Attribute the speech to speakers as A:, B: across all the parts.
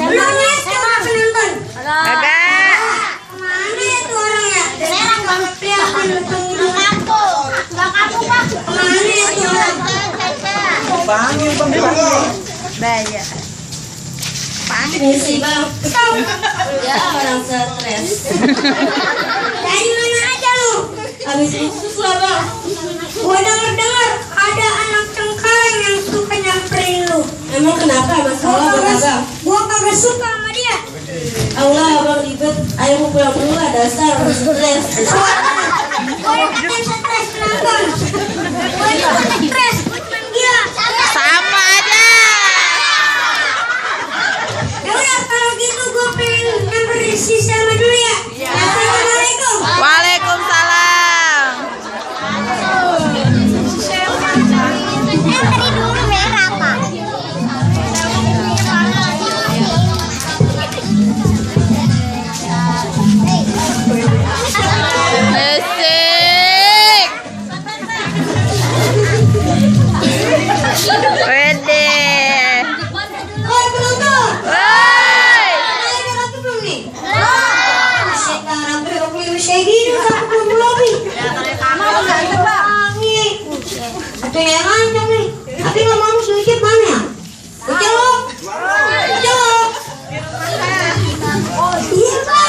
A: Emangnya siapa penonton?
B: Kagak.
A: Mana itu orangnya?
C: Serang bang. Kamu pak.
A: Mana itu orang?
D: Panggil bang, panggil.
B: Bahaya.
A: Misi bang. Ya orang stres. Dari mana aja lu? Habis khusus lah bang. Gua dengar ada anak cengkareng yang suka nyamperin lu. Emang kenapa masalah bang? Gua kagak suka sama dia. Allah abang ribet. Ayo mau pulang dulu lah dasar stres. Gua yang stres kenapa? Gua yang stres. Gila.
B: Sama aja.
A: Ya udah kalau gitu gue pengen nyamperin si Selma dulu ya. Assalamualaikum.
B: Waalaikumsalam.
C: Tadi dulu merah pak.
B: Asik. Wede.
A: Oh belum tuh.
B: Woi.
A: Ada rapi belum nih? Sekarang berapa saya gini aku belum lobby. Mau nggak coba? Ada yang ngancam nih. Tapi nggak mau sedikit mana? Jawab. Jawab. Iya pak.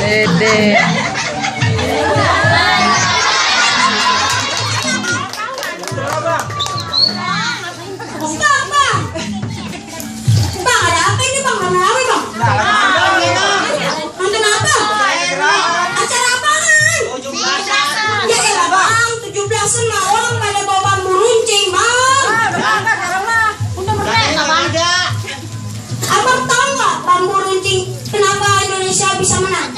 B: Dede.
A: Stop, Bang. Bang, ada apa ini, Bang? Rame-rame, Bang. Nonton apa? Acara apaan? Ya elah, Bang. 17-an mah orang pada bawa bambu runcing, Bang. Abang tahu nggak bambu runcing kenapa Indonesia bisa menang?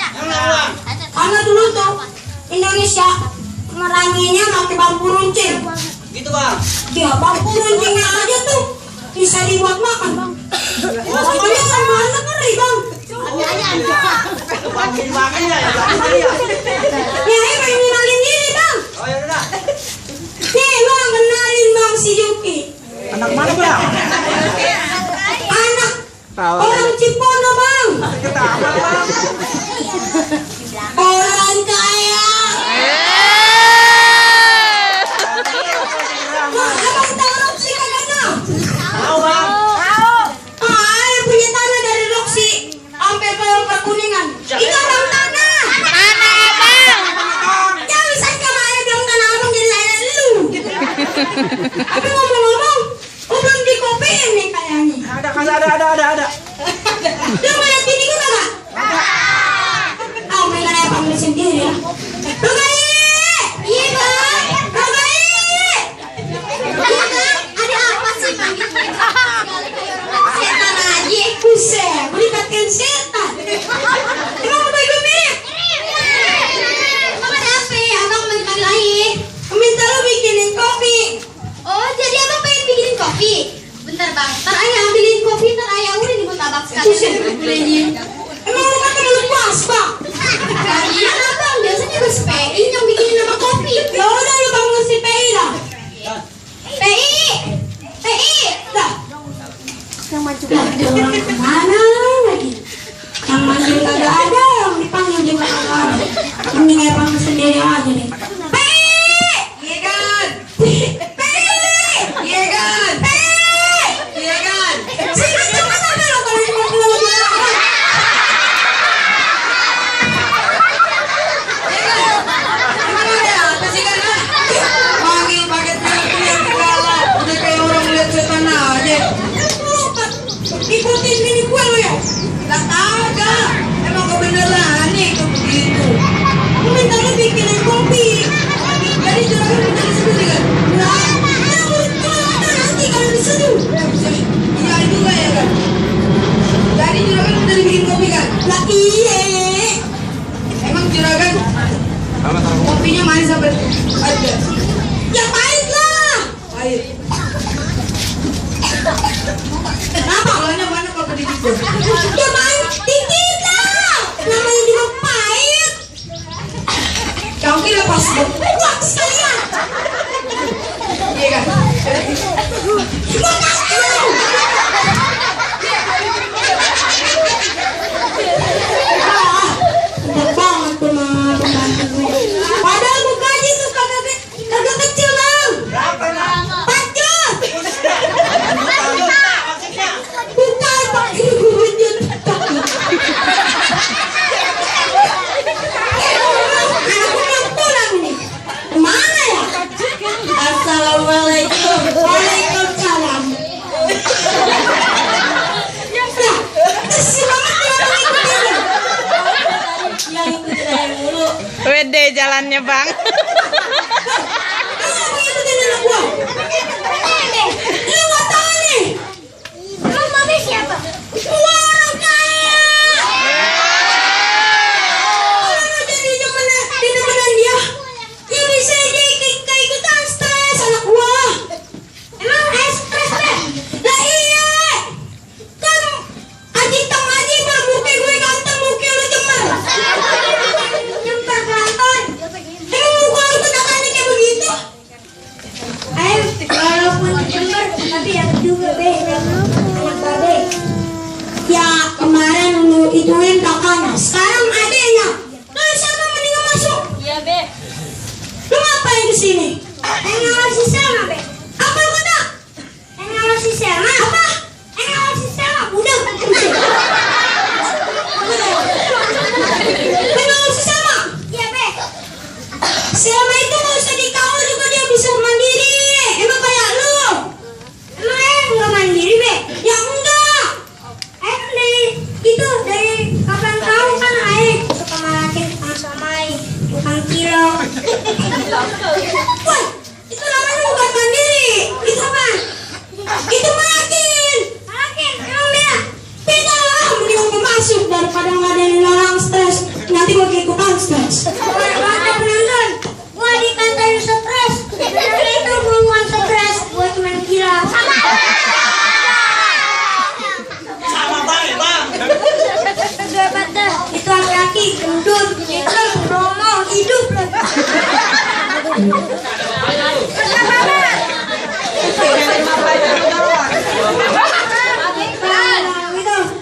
A: Karena dulu tuh Indonesia meranginya pakai bambu runcing.
D: Gitu bang.
A: Ya bambu runcingnya aja tuh bisa dibuat makan, Bang. Makanya kan mana ngeri, Bang.
D: Makin ya, ya.
A: Ya, pengen kenalin diri, Bang.
D: Oh ya udah.
A: Nih, Bang, kenalin Bang si Yuki.
D: Anak mana bang?
A: Anak orang Cipondo, Bang.
D: Ketawa bang.
A: Orang kaya. Wah, Abang tahu Roxy kagak tahu?
D: Tahu bang.
A: Ah, punya tanah dari Roxy sampai ke Kuningan. Itu abang tanah.
B: Mana abang?
A: Ya bisa sama ayah bilang tanah abang jadi layanan lu. Tapi ngomong-ngomong, gua belum dikopiin nih kayaknya.
D: Ada.
A: Lu mau lihat bini gua kagak? Main kayak panggil sendiri ya. Rogai! Iya bang! Rogai! Iya bang! Ada apa sih panggil? Setan aja. Buset, melibatkan setan. Emang mau bagi mirip? Emang ada apa? Abang manggil lagi. Minta lu bikinin kopi. Oh, jadi abang pengen bikinin kopi? Bentar bang, ntar ayah ambilin kopi, ntar ayah udah di mutabak sekali. Emang lu kata lu puas bang? Iya abang, biasanya gue PI yang bikinin nama kopi. Ya udah lu bangun si PI lah. PI, dah. Yang maju ada orang kemana lagi? Yang manggil kagak ada, yang dipanggil juga kagak ada. Mending kayak panggil sendiri aja nih. PI, iya kan? PI, iya kan? Iya juga ya kan. Tadi juragan udah dibikin kopi kan? Lah iya. Emang juragan kopinya manis apa? Ada. Ya pahit lah. Pahit. Kenapa? Kalanya mana kalau tadi gitu? Ya main dikit lah. Namanya juga pahit. Kau kira pas buat sekalian. Iya kan? Enak banget tuh mah pembantu gue. Padahal mukanya tuh kagak kecil bang. 4 jut. Bukan pak, ini gue jut. Anaknya pulang nih. Kemana ya? Assalamualaikum. Waalaikumsalam. Lah, kesel banget ya ngikutin. Yang ikutin saya mulu.
B: Wede jalannya bang.
A: Kenapa ngikutin anak gua? Lu nggak tahu nih?
C: Emang Mami siapa?
A: Gua orang kaya. Kalau jadi demenan dia, ya bisa ikutan stres anak gua.
C: Emang stres deh.
A: Lah iya, kan Aji Tong Aji bermuka gue ganteng, muka lu cemer.
C: Jemper pelanton.
A: Emang muka lu penakannya kayak begitu?
C: Ayo, walaupun jemper, tapi dapat juga be. Anak babe.
A: Ya kemarin lu ituin kakaknya, sekarang adeknya. Lu siapa mendingan masuk?
C: Iya be.
A: Lu ngapain kesini?
C: Yang ngawasi Selma be.
A: Apa lu kata?
C: Yang ngawasi Selma.
A: Apa?
C: Yang ngawasi Selma.
A: Udah, kenal si Selma?
C: Iya be.
A: Selma itu nggak usah dikawal juga dia bisa mandiri. Emang kayak lu?
C: Emang nggak mandiri be?
A: Ya enggak.
C: Dari kapan tahu kan suka malakin tukang somai, tukang cilok.
A: Woi, itu namanya bukan mandiri. Itu apa? Itu malakin.
C: Malakin, emang beda.
A: Beda lah, mending gue masuk daripada ngadain orang stres. Nanti gue ikutan stres.
C: Ada penonton, gua dikatain stres. Sebenarnya itu bukan stres, gua cuma gila.
D: Sama baik bang.
C: Gak patah, itu laki-laki gendut, hitam, romo, hidup lagi.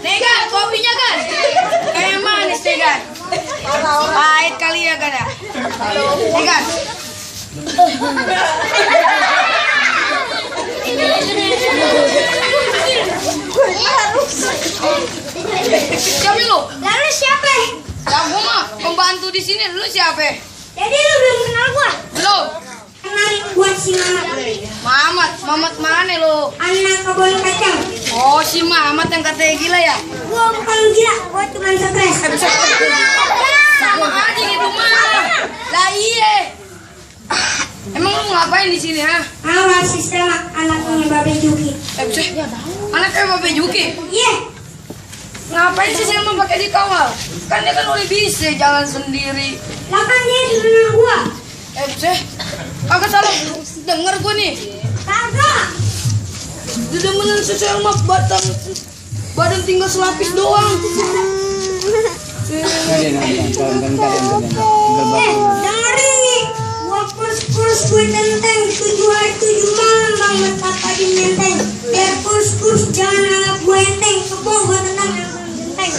A: Nih kan, kopinya kan? Kayak manis nih kan? Pahit kali ya kan ya? Nih kan? Siapa lu?
C: Lalu siapa?
A: Ya gua mah pembantu di sini. Lu siapa?
C: Jadi lu belum kenal gua?
A: Belum.
C: Kenalin gua si Mamat.
A: Mamat mana lu?
C: Anak kebun kacang.
A: Oh si Mamat yang katanya gila ya?
C: Gua bukan gila, gua cuma stres.
A: Sama aja gitu mah. Lah iya. Emang lu ngapain di sini ha?
C: Awal sistem anaknya Babe Juki.
A: Anaknya Babe Juki.
C: Iya.
A: Ngapain sih Selma pakai dikawal? Kan dia kan udah bisa jalan sendiri.
C: Lah kan dia sebenarnya gua.
A: Kagak salah denger gua nih.
C: Kagak.
A: Dedemenan si Selma badan tinggal selapis doang.
C: Dengerin nih. Gua kurs gue tenteng 7 hari 7 malam banget papa di menteng. Biar kurs jangan anggap gue enteng. Kebo gua tenang yang enteng.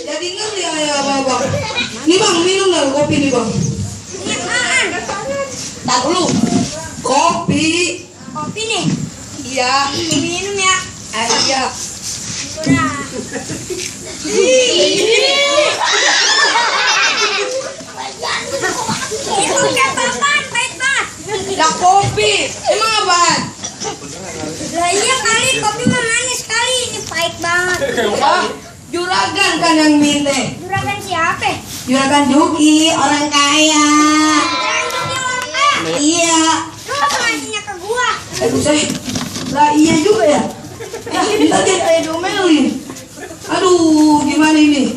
A: Jadi ngerti ya Bapak. Nih Bang, minum lah kopi nih Bang.
C: Ini apaan?
A: Tak dulu. Kopi.
C: Kopi nih.
A: Iya.
C: Minum ya.
A: Iya.
C: Udah. Ini kopi apaan? Pahit banget.
A: Lah kopi. Emang apaan?
C: Lah iya kali kopi mah manis kali. Ini pahit banget.
A: Ah, juragan kan yang minta.
C: Juragan siapa?
A: Juragan Juki, orang kaya.
C: Juragan Juki orang kaya.
A: Iya.
C: Lu nggak ngasihnya ke gua. Buset. Lah iya juga ya. Ya kita lihat kayak domelin. Aduh, gimana ini?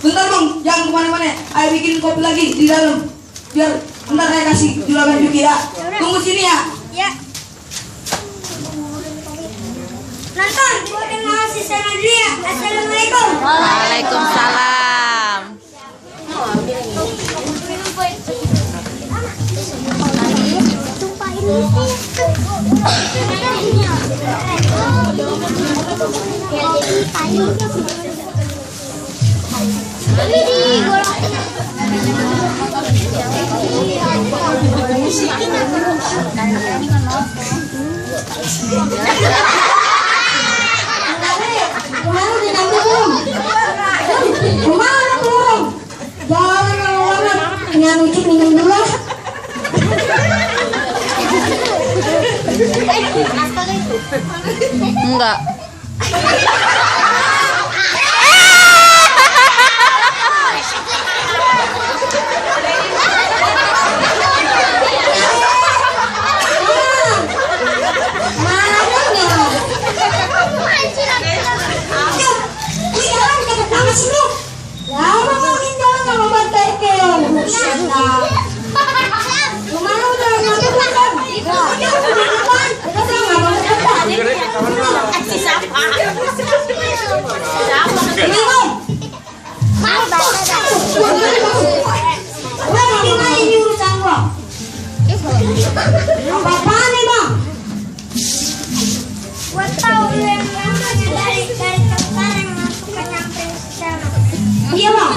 C: Bentar bang, jangan kemana-mana. Ayo bikin kopi lagi di dalam. Biar bentar saya kasih juragan Yuki ya. Tunggu sini ya.
A: Ya. Nonton, buat yang mau sisa dulu ya. Assalamualaikum.
B: Waalaikumsalam.
C: Kemana belum? Jangan orang yang lucu minum dulu.
B: Enggak.
C: Apa nih bang?
A: Gua tahu lu yang namanya dari tentara yang masuk ke nyamperin sana.
C: Iya bang.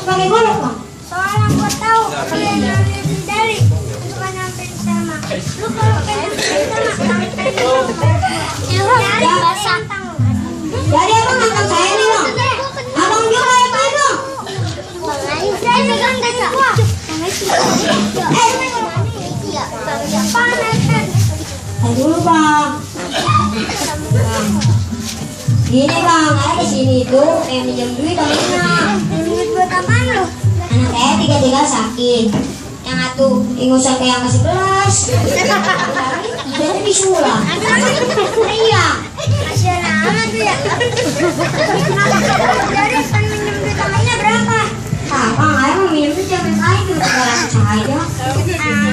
C: Pakai golok bang.
A: Soalnya gua tahu lu yang namanya dari suka nyamperin sama. Lu kalau kayak sama nyamperin nyari basah.
C: Jadi abang nangkap saya nih bang. Abang juga ya pak itu.
A: Saya pegang kaca.
C: Ayo dulu bang. Gini bang, saya kesini tuh minjem duit bangnya.
A: Duit buat apaan lu?
C: Anak saya tiga sakit. Yang satu ingusah ke yang ke-11. Jadi disulam. Iya.
A: Kasihan amat tuh ya. Jadi kan minjem duit namanya berapa?
C: Bang, saya mau minjem duit jangan saya cuma 300 aja.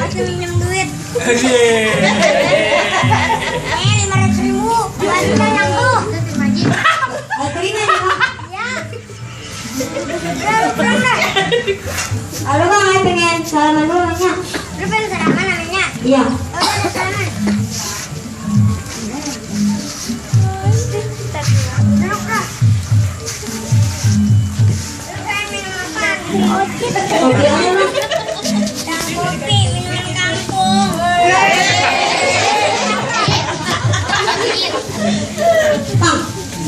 A: Aku minjem duit. 500.000. Bantuan yang lu.
C: Terima ya bang.
A: Ya. Berapa?
C: Halo bang, saya pengen salaman dulu nanya.
A: Lu pengen salaman namanya?
C: Iya.
A: Udah salaman. Duduk lah. Lu pengen minum apa?
C: Kopi aja bang.
A: Dan kopi, minuman kampung.
C: Bang,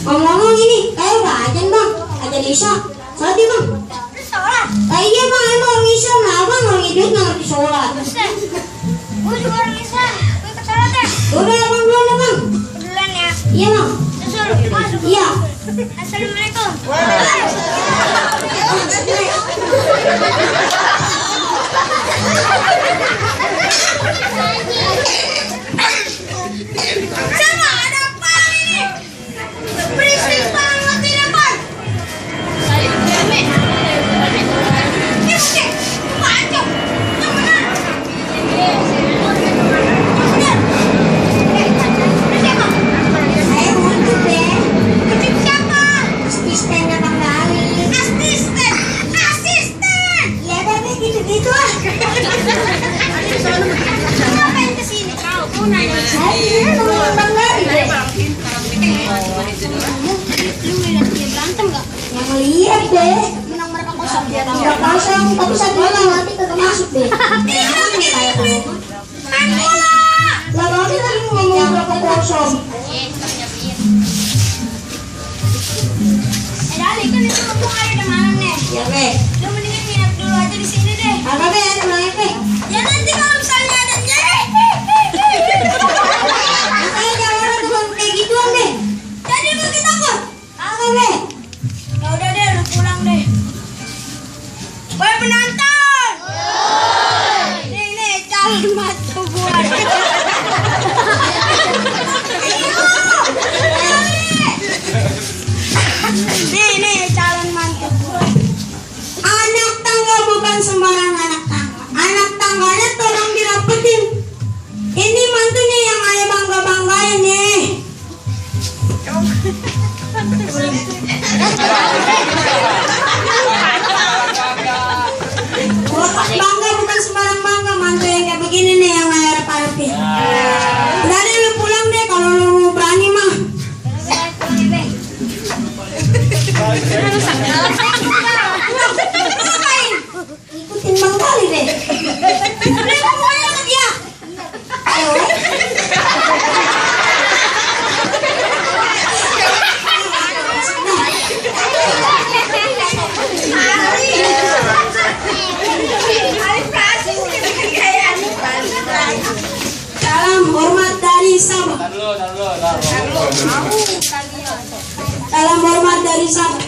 C: ngomong-ngomong ini, kayak udah ajan bang. Ajan Isya. Sholat ya bang.
A: Lu sholat?
C: Iya bang, emang orang Islam lah bang. Orang Idris nggak ngerti sholat.
A: Buset. Gua juga orang Islam. Gua ikut sholat ya.
C: Udah bang, duluan ya bang.
A: Duluan ya.
C: Iya bang.
A: Susul. Masuk.
C: Iya.
A: Assalamualaikum. Sama ada apa ini? Berisik banget ini Pak. Ini sih, macam. Yang benar.
C: Saya mau ikut deh.
A: Kecil siapa?
C: Asistennya bang Dali.
A: Asisten. Asisten.
C: Iya tapi gitu-gitu ah.
A: Ngapain kesini kau? Mau nanya.
C: Saya ini teman bang Dali deh.
A: Lu ngeliat dia berantem gak?
C: Yang lihat deh.
A: Menang berapa kosong dia?
C: 3-0, tapi satu orang mati kagak masuk deh. Kayak tahu.
A: Main bola.
C: Lah berarti tadi ngomong berapa kosong.
A: Dali kan itu mumpung ada malam nih.
C: Ya be.
A: Lu mendingan nginep dulu aja di sini deh.
C: Apa be? Ada bilangnya be.
A: Ya nanti kalau misalnya ada
C: Saya jangan tukang kayak gituan deh.
A: jadi lu kita kok.
C: Apa be?
A: Ya udah deh, lu pulang deh. Boy penonton.
C: Sabah. Salam hormat dari Sabah.